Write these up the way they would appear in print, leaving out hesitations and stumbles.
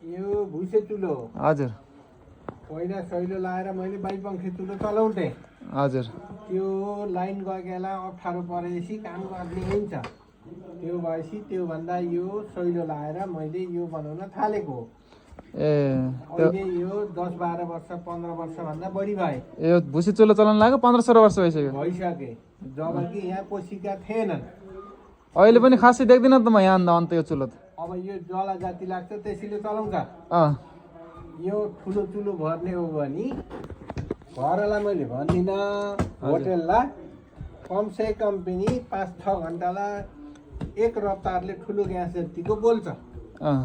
यो भुसे चुलो हो। हजुर पहिला सैलो लाएर मैले बाइपङ्खे चुलो चलाउँथेँ। हजुर त्यो लाइन गएकोलाई अप्ठ्यारो परेपछि काम गर्ने हुन्छ। त्यो भएपछि त्योभन्दा यो सैलो लाएर मैले यो बनाउन थालेको हो। ए अहिले यो 10-12 वर्ष 15 वर्षभन्दा बढी भए। यो भुसी चुलो चलाउनु लाग्यो 15-16 वर्ष भइसक्यो। भइसके जबकि यहाँ पोसिका थिएनन्। अहिले पनि खासै देख्दिनँ त म यहाँ अन्त यो चुलो त। अब यो जला जाति लाग्छ त्यसैले चलाउँछ। अँ यो ठुलो चुलो भर्ने हो भने घरलाई मैले भन्दिनँ, होटेललाई कमसे कम पनि 5-6 घन्टालाई एक रफ्तारले ठुलो ग्यास जतिको बोल्छ। अँ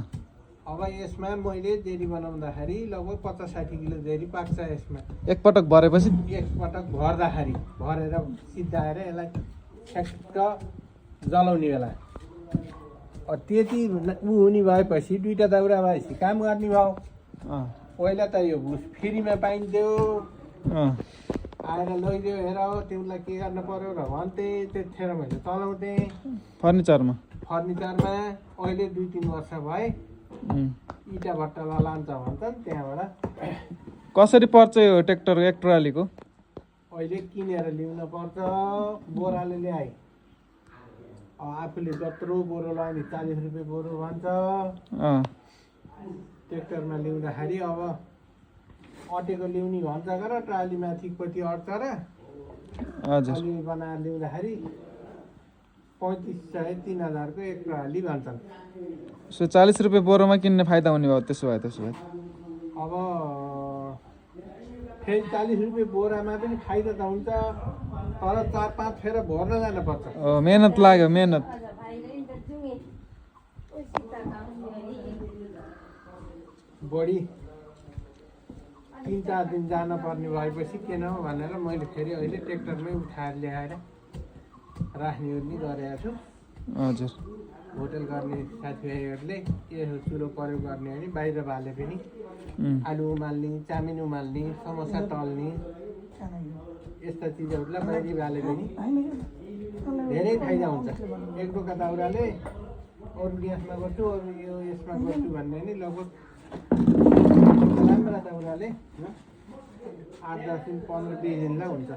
अब यसमा मैले जेरी बनाउँदाखेरि लगभग 50-60 किलो जेरी पाक्छ। यसमा एकपटक भरेपछि एकपटक भर्दाखेरि भरेर सिद्धाएर यसलाई ठ्याक्क जलाउने बेला त्यति ऊ हुने भएपछि दुईवटा दाउरा भएपछि काम गर्ने भयो। अँ पहिला त यो भुस फ्रीमा पाइन्थ्यो। अँ आएर लैदियो हेर तिमीलाई के गर्न पर्यो र भन्थे। त्यतिखेर मैले चलाउँथेँ फर्निचरमा। फर्निचरमा। अहिले 2-3 वर्ष भए इँटा भट्टालाई लान्छ भन्छन्। त्यहाँबाट कसरी पर्छ यो ट्र्याक्टर एक ट्रालीको? अहिले किनेर ल्याउन पर्छ। बोराले ल्याए आफूले जत्रो बोरो लगायो भने 40 रुपियाँ बोरो भन्छ। अँ ट्र्याक्टरमा ल्याउँदाखेरि अब अटेको ल्याउने भन्छ गर ट्राली माथिपट्टि अट्छ र हजुर अलि बनाएर ल्याउँदाखेरि 3500-3000 को एक ट्राली भन्छन्। सो 40 रुपियाँ बोरोमा किन्ने फाइदा हुने भयो त्यसो भए अब फेरि 40 रुपियाँ बोरामा पनि फाइदा त हुन्छ, तर 4-5 फेर भर्न जानुपर्छ। मेहनत लाग्यो मेहनत। बढी 3-4 दिन जान पर्ने भएपछि किन हो भनेर मैले फेरि अहिले ट्र्याक्टरमै उठाएर ल्याएर राख्ने ओर्ने गरेको छु। हजुर होटल गर्ने साथीभाइहरूले यसो चुलो प्रयोग गर्ने भने बाहिर भाले पनि आलु उमाल्ने, चाउमिन उमाल्ने, समोसा तल्ने यस्ता चिजहरूलाई बाहिर भाले पनि धेरै फाइदा हुन्छ। एक दोका दाउराले अरू ग्यासमा गर्छु अरू यो यसमा गर्छु भन्ने नि लगभग राम्रा दाउराले 8-10 दिन 15-20 दिनलाई हुन्छ।